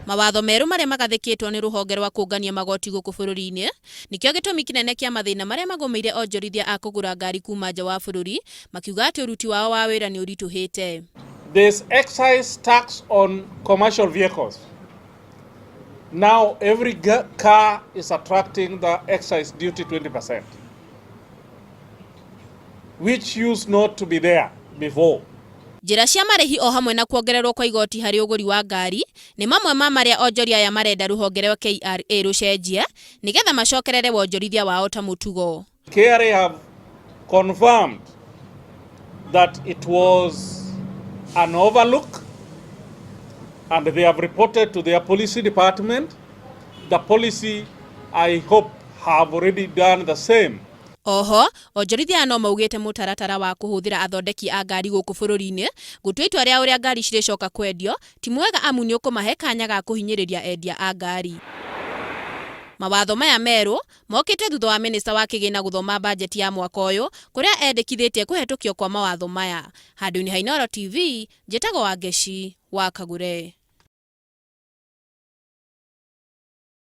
Mawatho merũ marĩa magathĩkĩtwo nĩ rũhonge rwa kũngania magoti gũkũ bũrũri-inĩ nĩkĩo gĩtũmi kĩnene kĩa mathĩna marĩa magũmĩire onjorithia a kũgũra ngari kuma nja wa bũrũri makiuga atĩ ũruti wao wa wĩra nĩ ũritũhĩte. There's excise tax on commercial vehicles. Now every car is attracting the excise duty 20%, which used not to be there before. Njĩra cia marĩhi o hamwe na kuongererwo kwa igoti harĩ ũgũri wa ngari nĩ mamwe ma marĩa onjoria aya marenda rũhonge rwa KRA rũcenjie nĩgetha macokerere wonjorithia wao ta mũtugo. KRA have confirmed that it was an overlook and they have reported to their policy department. The policy, I hope, have already done the same. Oho, onjorithia aya no maugĩte mũtaratara wa kũhũthĩra athondeki a ngari gũkũ bũrũri-inĩ gũtua itua rĩa ũrĩa ngari cirĩcoka kwendio ti mwega amu nĩ ũkũmahe kanya ga kũhinyĩrĩria endia a ngari. Mawatho maya merũ mokĩte thutha wa minista wa kĩgĩna gũthoma bajeti ya mwaka ũyũ kũrĩa endekithĩtie kũhetũkio kwa mawatho maya. Handũ-inĩ ha Inooro TV, njĩtagwo Wangeci wa Kagure.